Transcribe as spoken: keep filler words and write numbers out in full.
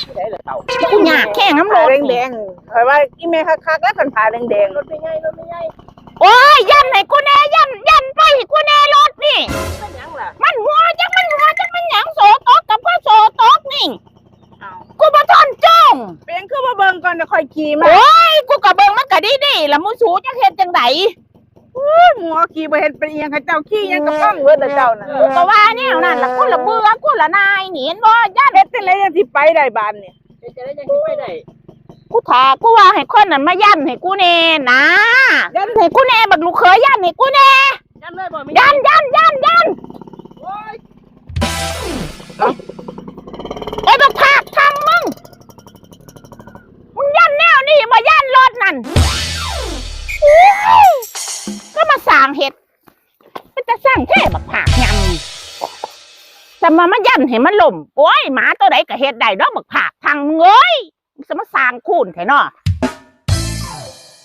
ผู้ใดล่ะเฒ่า กูอยากแข่งน้ำรถ แดงๆ ข่อยว่าอีแม่คักๆ แล้วคันผ้าแดงๆ รถไม่ใหญ่ รถไม่ใหญ่ โอ้ย ยันให้กูแน่ ยัน ยันไปให้กูแน่รถนี่ เป็นหยังล่ะ มันหัวจักมันหัวจักมันหยัง โสตกกับพ่อโสตกนี่ อ้าว กูบ่ทนจ้อง เป็นคือบ่เบิ่งก่อนนะ ค่อยขี่มา โอ้ย กูก็เบิ่งมันก็ดีๆ ล่ะ หมู่สูจักเฮ็ดจังใด อู้ย หมู่เอาขี่บ่เห็นเป็นอีหยัง เขาเจ้าขี่หยังกระป๋องเบิดละเจ้าน่ะ เออ ก็ว่าแนวนั้นล่ะ คนละเบื่อ คนละนายนี่ เห็นบ่ ย่าน เฮ็ดจังได๋จังสิไปได้บาดนี่ เฮ็ดจังได๋จังสิไปได้ กูถา กูว่าให้คนนั้นมายันให้กูแน่นะ ยันให้กูแน่ บักลูกเขยยันให้กูแน่ ยันเลยบ่ มี ยัน ยัน ยัน ยัน โอ้ย เอ้ย บักผากทางมึง มึงยันแนวนี้บ่ยันรถนั่น อู้ย ก็มาสร้างเฮ็ด เป็นตาสร้างแท้บักผากยัง แต่มามายันให้มันล้ม โอ้ย หมาตัวใดก็เฮ็ดได้ดอกบักผากทางมึงเอ้ย มึงสิมาสร้างคูนแท้เนาะ